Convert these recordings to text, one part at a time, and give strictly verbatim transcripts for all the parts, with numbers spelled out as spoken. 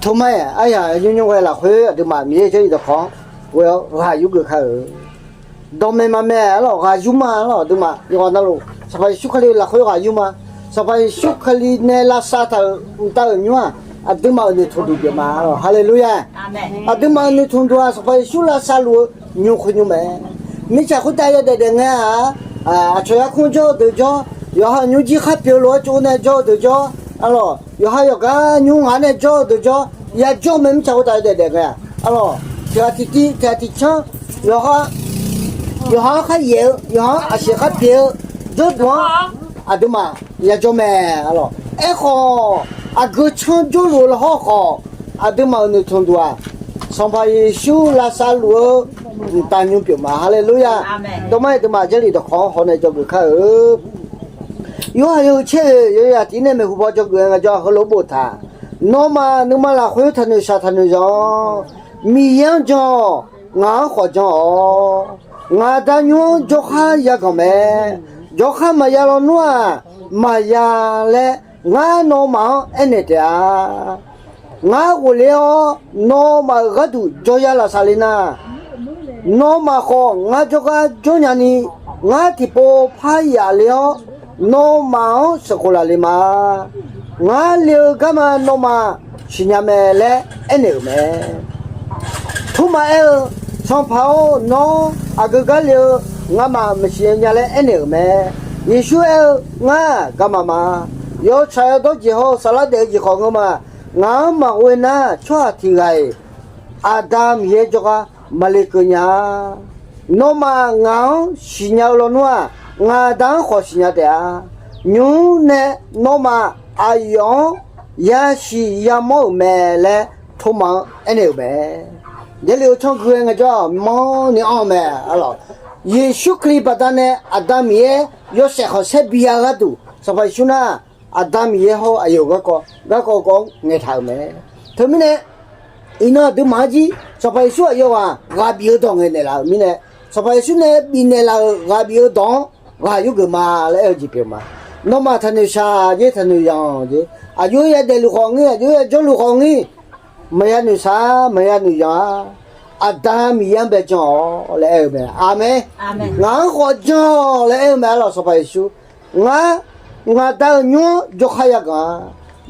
Teumaer aryaq nymr nymr ghae lafkhoer aqduimaf Miqyaer-euq Jarlif dawqkawq-anr ghoe-awr ghaq yurgeuf kar-euq. Dawqmaeq maqmaeq arlawq, ghaq yur ma arlawq, aqduimaf yawqghaq navluf Sanqpaq Yeqsur Kali lafkhoer ghaq yur ma. Sanqpaq Yeqsur Kali nae lavsav taq-euq mqtav-euq nymr-aq, aqduimaf-euq noeqtmqduq pyeuf ma arlawq. Haleluya! Aqduimaf-euq noeqtmqduq-aq, Sanqpaq Yeqsur lavsav luf-eu nymr khoer nymr mae. Mirtsaq khoertav yawdaef daef ngae-aq, aqcawq yarkmr jawr-eu deuq jawr, yawqha-euq nymrjir khar pyeuf-eu lof-aer tsov nae jawr-eu deuq jawr, arlawq, yawqha yawqgar nymr ngaq-anr nae jawr-eu deuq jawr, yajawr mae. Mirtsaq khoertav yawdaef daef ngae-aq, arlawq, tiq ghaq tiqtiv, tiq ghaq tiqcanr, yawqha, yawqha-anr khar yaef-eu, yawqha-anr aqshaeq khar pyeuf-eu jawrduq-anr, aqduimaf yajawr mae, arlawq. Aerkhawf, aqgeu canr jawrluf-eu lafhawr khawf, aqduimaf-euq noeqtmqduq-aq, Sanqpaq Yeqsur lavsav luf-eu mqtav nymr pyeuf ma. Haleluya! Dawqmaeq aqduimaf Jarlif dawqkawq-anr hawnae dzawgeuf kar-eu. Yorhaq yawhuiq tser-oeq yawzaq tiq nae maeqhu paw dzawgeuf-aer ngaejawr heulof-aer boftaq, nawmaf nuima lafkhoer taqnoeq shaq taqnoeq zanq-awr, Miqyaer-anr jan-awq. Ngaq-anr khawf jan-awq. Ngaq Da nymr-anr jawrkhar yaganq mae. Jawrkhar maqya lawnmr-aq, maqya laer ngar nawmaf-anr aernaeq taef-a. Ngar ghofler-awr nawmaf-euq gharduq jawrya lafsaf le nar, nawmaf khawf ngar jawrgar jawrnya ni, ngar tiqpov par yaf le-awr, nawmaf-anr sheuqkhof laf le ma. Ngar le-eu garma nawmaf siqnya mae laer aernaeq-euq mae. Tmrma aer-eu, Sanqpaq-or, nawr aqgeu gar le-eu ngamaf maqsiq nya laer aernaeq-euq mae. Yeqsur aer-eu, Ngar garma ma. Yawtsaq yawdawr jeq hawr-eu saflar daef-eu jeq khawf ngeur ma. Ngaq-anr maqghoe nar, tsawrhaq tiq ghaq-iq Aqda Miqyaer jawrgar maqle keuv nya-a. Nawmaf ngaq-anr siqnya-eu lawnmr-aq, ngaq Da-anr khawf siqnya taef-a. Nymq-mr nae nawmaf aqyawf-anr yasiq yamawr-euq mae laer Tmrma-anr aernaeq-euq mae. Jarlif-eu tsanr gui-aer ngaejawr-aq, manrni anr-eu mae, arlawq. Yeqsur Kali baqdanae Aqda Miqyaer yawshaef khanqsaer bi ya-eu gharduq, Sanqpaq Yeqsur nar, Aqda Miqyaer hawr-eu aqyawf-euq garkawv, garkawv kawv-anr ngaeqtaq-euq mae. Teumirnae, iqnan aqduimaf-anr jir Sanqpaq Yeqsur aqyawf-aq ghaq bif-eu dawq ngaeqnaeq laf-euq mirnae, Sanqpaq Yeqsur nae bifnaeq laf-euq ghaq bif-eu dawq-anr ghaq yurgeuf ma laer aer-eu jeq pyeuf ma. Nawmaf taqnoeq shaq jer, taqnoeq yanq jer. Aqjox-aer yadaef luf khawf ngir, aqjox-aer yajawr luf khawf ngir, maqya noeqshaq-a, maqya noeqyanq-a. Aqda Miqyaer-anr bae jan-awq laer aer-eu mae. Aqmeq. Ngaq-anr khawf jan-awq laer aer-eu mae, arlawq, Sanqpaq Yeqsur. Ngar, ngaq Da-euq nymr-anr jawrkhar yaganq-a.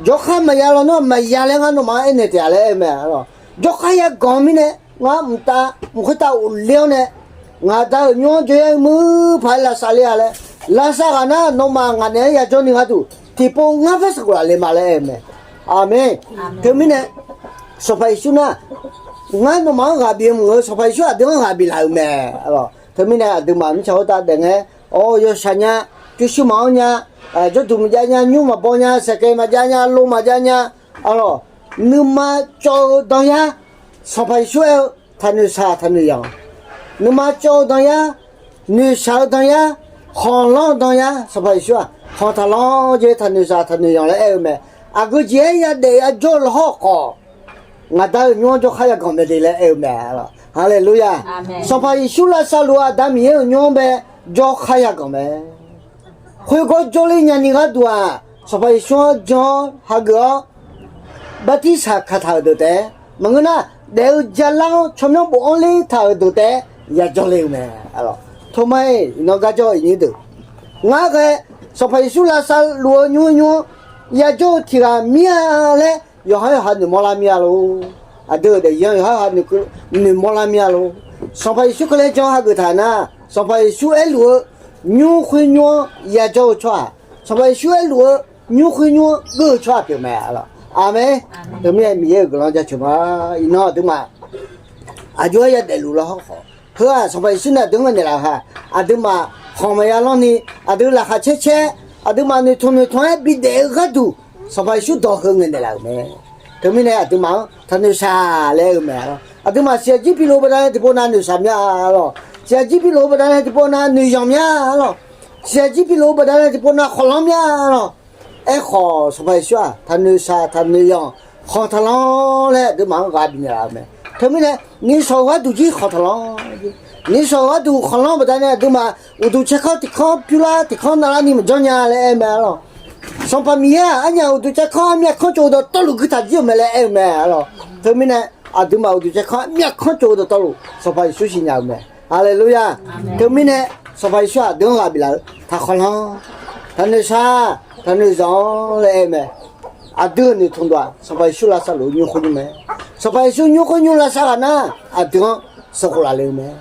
Jawrkhar maqya lawnmr-aq, maqya laer ngar nawmaf-anr aernaeq taef-a laer aer-eu mae, arlawq. Jawrkhar yaganq mirnae, ngar mqtav mq khoertav ghofler-awr nae, ngaq Da-euq nymr-anr jawr-aer muir paq-aer lavsav ler-a laer, lavsav ghaq nar nawmaf ngaq naeq-aer yajawr ni gharduq tiqpov ngar par sheuqkhof laf le ma laer aer-eu mae. Aqmeq. Teumirnae, Sanqpaq Yeqsur nar, ngar nawmaf-anr ghaq bif-eu maqngeur-eu, Sanqpaq Yeqsur aqdui-anr ghaq biflaf-euq mae, arlawq. Teumirnae aqduimaf mirtsaq khoertav daef ngae, awr yawshaq nya, pyurshuir maqanr nya, jawrduq maqjav nya, nymr maqbaw nya, saeqkaev maqjav nya, lo maqjav nya, arlawq. Nuima cawv-eu dan yar, Sanqpaq Yeqsur aer-eu taqnoeq shaq taqnoeq yanq. Nuima cawv-eu dan yar, noeqshaq-eu dan yar, khanqlanr-eu dan yar, Sanqpaq Yeqsur-aq khanq taqlanr jeq taqnoeq shaq taqnoeq yanq laer aer-eu mae. Aqgeu jeq-aer yadaef yajawr-eu lafhawr khawf, ngaq Da-euq nymr-anr jawrkhar yaganq mae de laer aer-eu mae, arlawq. Haleluya! Sanqpaq Yeqsur lavsav luf-eu Aqda Miqyaer-euq nymr-anr bae jawrkhar yaganq mae. Khoergar jawrler nyani gharduq-aq, Sanqpaq Yeqsur-anr jan-awr hageuf-awr bartirsaq kataq-euq deuq taef-aer maqngeur nar, daef-eu jalar-anr tsawrmyanr bofanr ler taq-euq deuq taef-aer yajawr le-eu mae. Tmrma-iq, iqnan garjawr iqnyir deuq, ngar ghae Sanqpaq Yeqsur lavsav luf-eu nymr nymr-anr yajawr-eu tiq ghaq mir-a laer yawqha yawqha noeqmawr lar mir-a lor. Aqdui-euq daefzir-anr yawqha yawqha noeqmawr lar mir-a lor. Sanqpaq Yeqsur Kali-anr jan hageuf taq nar, Sanqpaq Yeqsur aerluf-eu nymr khoer nymr-anr yajawr-eu tsawrhaq, Sanqpaq Yeqsur aerluf-eu nymr khoer nymr-anr geur-eu tsawrhaq pyeuf mae, arlawq. Aqmeq. Teumirnae Miqyaer-euq guiqlanq jaceuq ma. Iqnan aqduimaf aqjox-aer yadaef luf lafhawr khawf, heu-aq Sanqpaq Yeqsur nae aqdui-anr ngaeqnaeq laf-eu ha, aqduimaf khanq maqya lanr ni, aqdui laqkhaq caer caer, aqduimaf noeqtmq noeqtmq-aer bidaef-eu gharduq, Sanqpaq Yeqsur dawq heu ngaeqnaeq laf-euq mae. Teumirnae aqduimaf-anr taqnoeq shaq laer aer-eu mae, arlawq. Aqduimaf siqyaq jir piluf-eu baqdanae tiqpov nav noeq shaq mir-a, arlawq. Siqyaq jir piluf-eu baqdanae tiqpov nav noeq yanq mir-a, arlawq. Siqyaq jir piluf-eu baqdanae tiqpov nav khanqlanr mir-a, arlawq. Aerkhawf Sanqpaq Yeqsur-aq taqnoeq shaq taqnoeq yanq, khanq taqlanr laer aqduimaf-anr ghaq bifnaeq laf-eu mae. Teumirnae nishawq-eu gharduq jir khanq taqlanr, nishawq-eu gharduq khanqlanr baqdanae aqduimaf uqduq caerkanr tiq kanr pyur lar tiq kanr nav lar ni maqjanr nya laer aer mae, arlawq. Sanqpaq Miqyaer-aq, arnyaf uqduq tsaerkanr armyav kanr tsov-eu dawqtawvluf guiqtaq jir-euq mae laer aer-eu mae, arlawq. Teumirnae, aqduimaf uqduq tsaerkanr armyav kanr tsov-eu dawqtawvluf Sanqpaq Yeqsur siqnya-euq mae. Haleluya! Teumirnae, Sanqpaq Yeqsur aqdui-anr ghaq biflaf-eu taqkhawq lanr, taqnoeq shar, taqnoeq zanq-anr laer aer-eu mae. Aqdui-euq noeqtmq dawq-aq, Sanqpaq Yeqsur lavsav luf-eu nymr khoer nymr mae. Sanqpaq Yeqsur nymr khoer nymr lavsav ghaq nar, aqdui-anr sheuqkhof laf le-eu mae.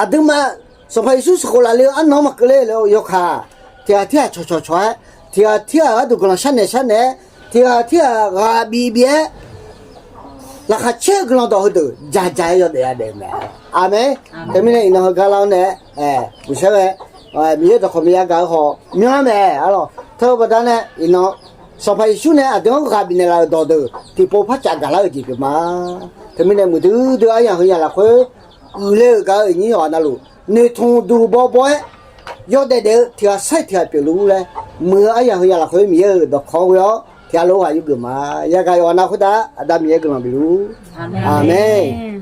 Aqduimaf, Sanqpaq Yeqsur sheuqkhof laf le-eu arnan-anr maqkeuv ler laer yawkaq, tiq ghaq tirghaq cawqcawq cawq-aer, tiq ghaq tirghaq gharduq guiqlanq sharnaeq sharnaeq-aer, tiq ghaq tirghaq ghaq bif bif-aer, laqkhaq caer-eu guiqlanq dawq heudeuq dzaqdzaq-aer yawdaef yadaef-eu mae. Aqmeq. Teumirnae iqnan heugar lar-awr nae, buqsaer ghae, Miqyaer dawqkawq maqya gaq-eu khawf myanr mae, arlawq. Teu-eu baqdanae iqnan Sanqpaq Yeqsur nae aqdui-anr ghaq bifnaeq laf-euq dawqdeuq tiqpov par caf gaqlar-euq jeq pyeuf ma. Teumirnae muiqdui dui aryamq heu yamq lafkhoer uiqle-euq gaq-eu iqnyir yawqghaq navluf, noeqtmq duq bawbaw-aer yawdaef daef-eu tiq ghaq sar-iq tiq ghaq pyeufluf laer, muiq-eu aryamq heu yamq lafkhoer Miqyaer-euq dawqkawq ghoe-awr tiq ghaq lof-aer ghaq yurgeuf ma. Yagaq yawqghaq nav khoertav Aqda Miqyaer guiqlanq bifluf. Aqmeq.